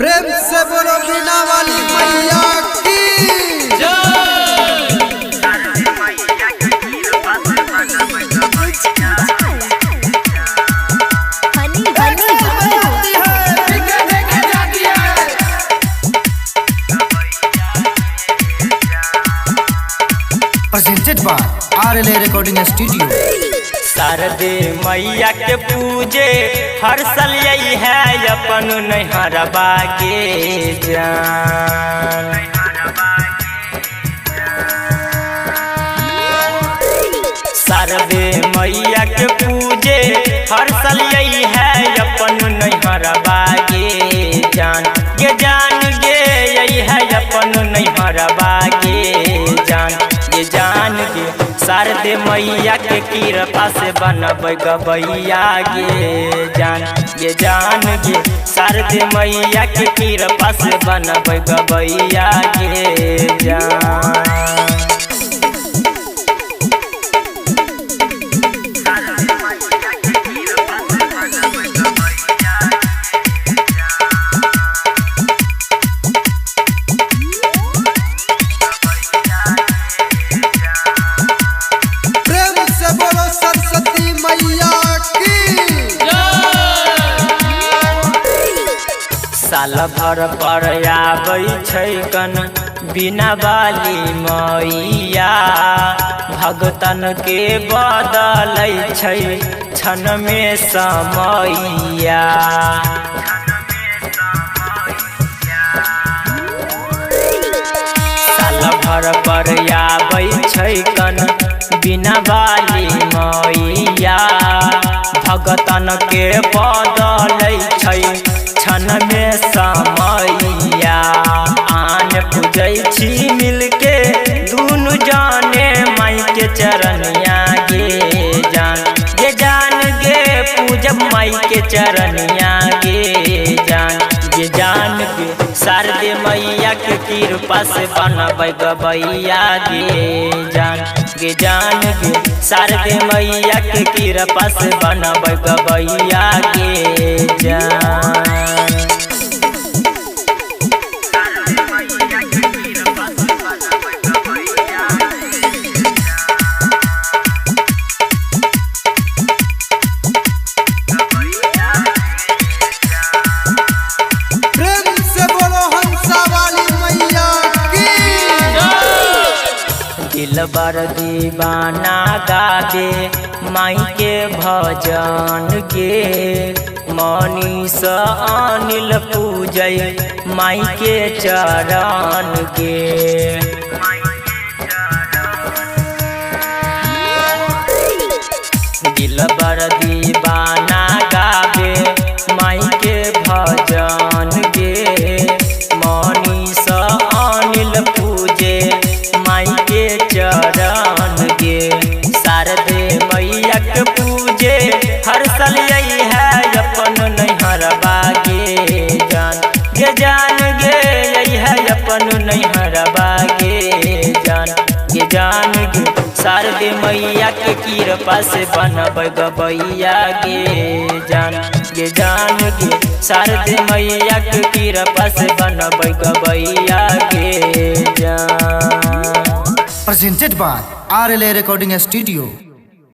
प्रेम से बोलो बीना वाली मैया की। हनी हनी। Presented by RLA Recording Studio. शारदे मैया के पूजे हर साल यही है अपन नैहरबा के जान। शारदे मैया के पूजे हर साल यही है अपन नैहरबा के जान गे, जान गे, यही है अपन नैहरबा के जान गे, जान गे। शारदे मैया के कृपा से बनब गबैया गे, जान गे, जान गे। शारदे मैया के कृपा से बनब गबैया गे, जान। प्रेम से बोलो सरस्वती मैया की। साल भर पर आबै छै कन बिना बाली मैया, भगतन के बदलै छै क्षण में समैया। साल भर पर आबै छै कन बिना बाली मैया, भगतन के बदलै छै क्षण में समैया। आन पूजै छी मिलके दुनु जाने माई के चरनिया गे, जान गे, जान गे। पूजब माई के चरनिया गे, जान गे, जान गे। शारदे मैया के कृपा से बनबै गबैया गे, जान गे, जान गे। शारदे मैया के कृपा से बनबै गबैया गे, जान। प्रेम से बोलो हंसा वाली मैया की। दिलबर दीवाना गावे माई के भजन के, मनीष अनिल पूजय माई के चरण के। दिलबर दीवाना गावे माई के भजन गे, मनीष अनिल पूजे माई के चरण गे। शारदे मैया के पूजे हर साल यही है अपन नैहरबा गे, जान गे, जान गे। यही है अपन नैहरबा गे, जान गे, जान गे। शारदे मैया के कृपा से बनब गबैया गे, जान गे, जान गे। शारदे मैया के कृपा से बनब गबैया गे, जान। Presented by RLA Recording Studio.